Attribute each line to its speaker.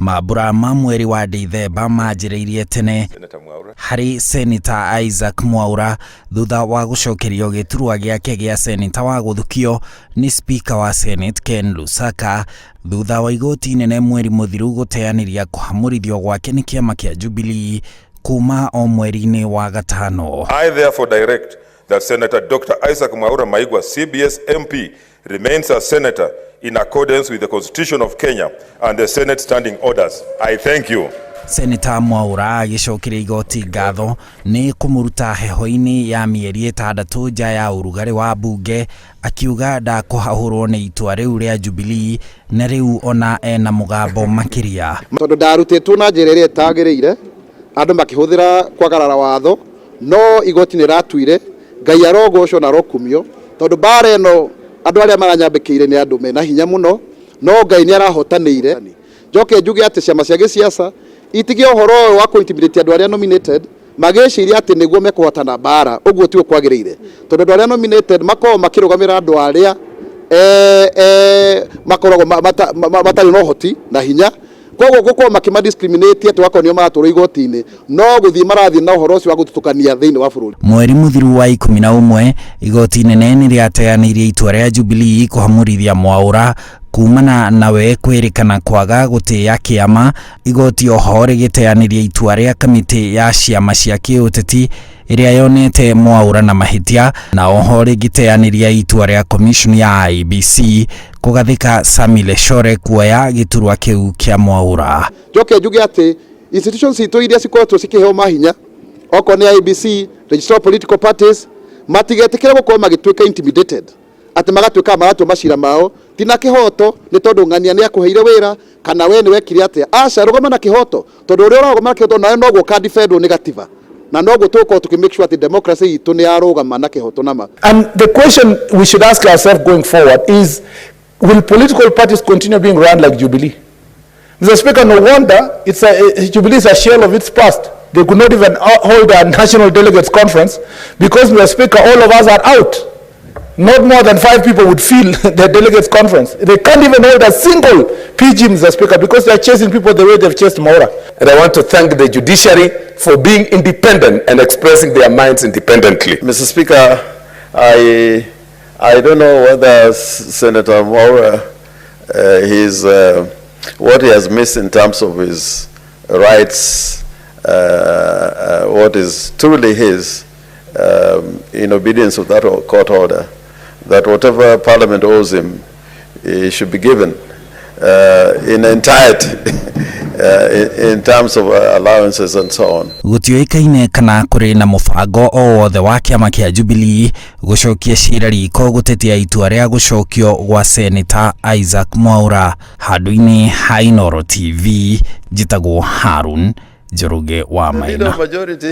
Speaker 1: Mambura ma mweri wa Dithemba manjĩrĩirie tene harĩ Seneta Isaac Mwaura thutha wa gũcokerio gĩturwa gĩake gĩa seneta wa gũthukio nĩ Speaker wa Senate Ken Lusaka, thutha wa igoti inene mweri mũthiru gũteanĩria kũhamũrithio gwake nĩ kĩama kĩa Jubilee kuma o mweri-inĩ wa gatano.
Speaker 2: I therefore direct that Senator Dr. Isaac Mwaura Maigua, CBS MP, remains a senator in accordance with the Constitution of Kenya and the Senate Standing Orders. I thank you.
Speaker 1: Seneta Mwaura agĩcokeria igoti ngatho nĩ kũmũruta heho-inĩ ya mĩeri 6 nja ya ũrugarĩ wa mbunge, akiuga ndakũhahũrwo nĩ itua rĩu rĩa Jubilee na rĩu ona ena mũgambo makĩria.
Speaker 3: Tondũ ndarutĩtwo na njĩra ĩrĩa ĩtagĩrĩire, andũ makĩhũthĩra kwagarara watho, no igoti nĩ ratuire. Ngai arogocwo na arokumio, tondũ mbara ĩno andũ arĩa maranyambĩkĩire nĩ andũ mena hinya mũno, no Ngai nĩ arahotanĩire. Njoke njuge atĩ ciama cia gĩsiasa itige ũhoro ũyũ wa kũ-intimidate andũ arĩa nominated, magĩciria atĩ nĩguo mekũhotana mbara. Ũguo tiguo kwagĩrĩire, tondũ andũ arĩa nominated makoragwo makĩrũgamĩra andũ arĩa makoragwo matarĩ na ũhoti na hinya. Koguo gũkorwo makĩma discriminate atĩ wakorwo nĩo maratwarwo igoti-inĩ, no gũthiĩ marathiĩ na ũhoro ũcio wa gũthutũkania thĩinĩ wa bũrũri.
Speaker 1: Mweri mũthiru wa 11, igoti inene nĩ rĩateanĩirie itua rĩa Jubilee kũhamũrithia Mwaura kumana nawe kwĩrĩkana kwaga gũtĩĩa kĩama. Igoti oho rĩgĩteanĩria itua rĩa kamĩtĩ ya ciama cia kĩũteti ĩrĩa yonete Mwaura na mahĩtia, na oho rĩgĩteanĩria itua rĩa commission ya IEBC kũgathĩka Sami Leshore kuoya gĩturwa kĩu kĩa Mwaura.
Speaker 3: Njoke njuge atĩ institutions citũ iria cikoretwo cikĩheo mahinya, okorwo nĩ IEBC, Registrar of Political Parties, matigetĩkĩre gũkorwo magĩtuĩka intimidated, atĩ magatuĩka maratua macira mao ti na kĩhoto nĩ tondũ ng'ania nĩ akũheire wĩra kana we nĩ wekire atĩa. Aca, rũgama na kĩhoto, tondũ ũrĩa ũrarũgama na kĩhoto nawe noguo ũkadefendwo nĩ gatiba, na noguo tũgũkorwo tũkĩ make sure atĩ democracy itũ nĩ yarũgama na kĩhoto nama.
Speaker 4: And the question we should ask ourselves going forward is, will political parties continue being run like Jubilee? Mr. Speaker, no wonder Jubilee is a shell of its past. They could not even hold a national delegates conference because, Mr. Speaker, all of us are out. Not more than five people would fill the delegates conference. They can't even hold a single PG, Mr. Speaker, because they are chasing people the way they've chased Mwaura.
Speaker 5: And I want to thank the judiciary for being independent and expressing their minds independently.
Speaker 6: Mr. Speaker, I don't know whether Senator Mwaura, what he has missed in terms of his rights, what is truly his, in obedience of that court order, that whatever Parliament owes him, he should be given in entirety, in terms of allowances and so on.
Speaker 1: Gũtiũĩkaine kana kũrĩ na mũbango o wothe wa kĩama kĩa Jubilee gũcokia cira riko gũtetia itua rĩa gũcokio gwa Seneta Isaac Mwaura. Handũ-inĩ ha Inooro TV, njĩtagwo Harun Njoroge wa
Speaker 6: The leader
Speaker 1: Maina.
Speaker 6: of majority.